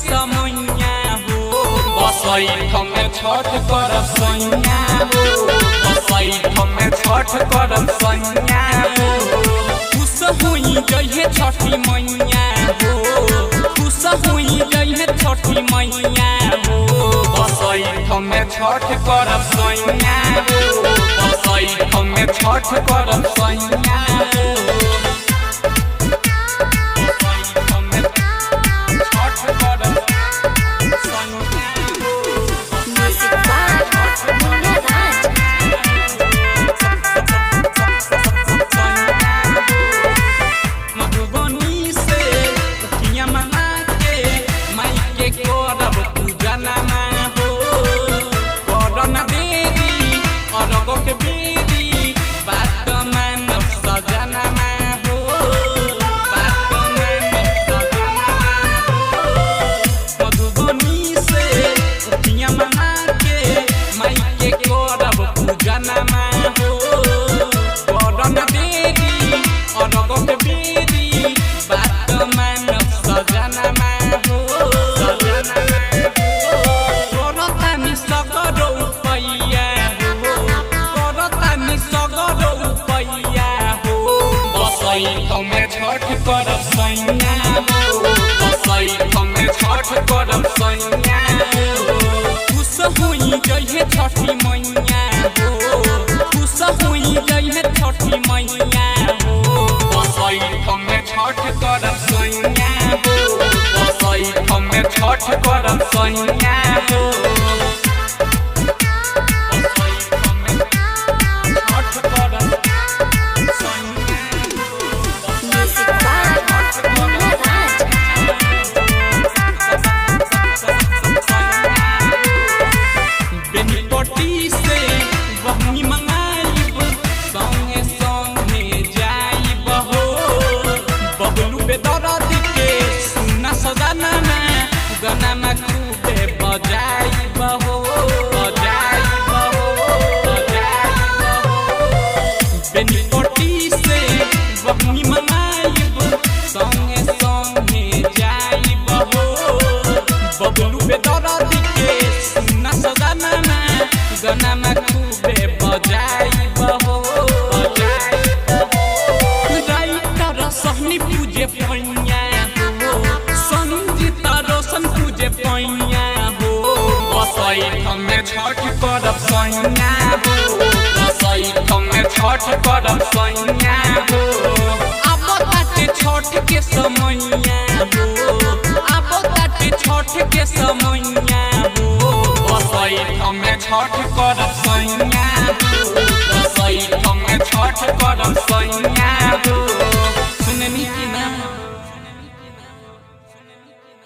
समैया हो। बसैठ में छठ करब सैया हो, बसैठ में छठ करब सैया हो। खुश हुई जइहे छठी मैया हो, खुश हुई जइहे छठी मैया हो। बसैठ में छठ करब सैया हो, बसैठ में छठ करब सैया हो। बसैठ में छठ करब सैया हो। Music by Munna Raj. Madhubani से उठिया मना के माई के करब पूजा नामा हो। करन देरी अरग के बेरी बात मानब सजनामा हो, बात मानब सजनामा हो। मधुबनी से उठिया मना के माई के करब पूजा नामा हो। करन देरी अरग के बेरी बात मानब सजनामा हो, सजनामा हो। करतानी सगर उपैया हो, करतानी सगर उपैया हो। बसैठ में छठ करब सैया हो, बसैठ में छठ करब सैया हो। खुश हुई जइहे छठी मैया हो, खुश हुई जइहे छठी मैया हो। बसैठ में छठ करब सैया हो, बसैठ में छठ करब सैया हो। बसैठ में छठ करब सैया हो। Music by Munna Raj. Benipatti से बहनी मंगाइब संगे संगे जाइब हो। बबलू बेदर्द के सुना सजाना में गाना में खूबे बजाइब हो, बजाइब हो, बजाइब हो। बेनीपट्टी से बहनी मंगाइब संगे संगे जाइब हो। बबलू बेदर्द के सुना सजाना में गाना में खूबे बजाइब हो, बजाइब हो। राइटर सहनी पूजे पैया हो, संगीता रोशन पूजे पैया हो। बसैठ में छठ करब सैया हो, बसैठ में छठ करब सैया हो। आब ताटे छठ के समैया हो, आब ताटे छठ के समैया हो। बसैठ में छठ करब सैया हो, बसैठ में छठ करब सैया।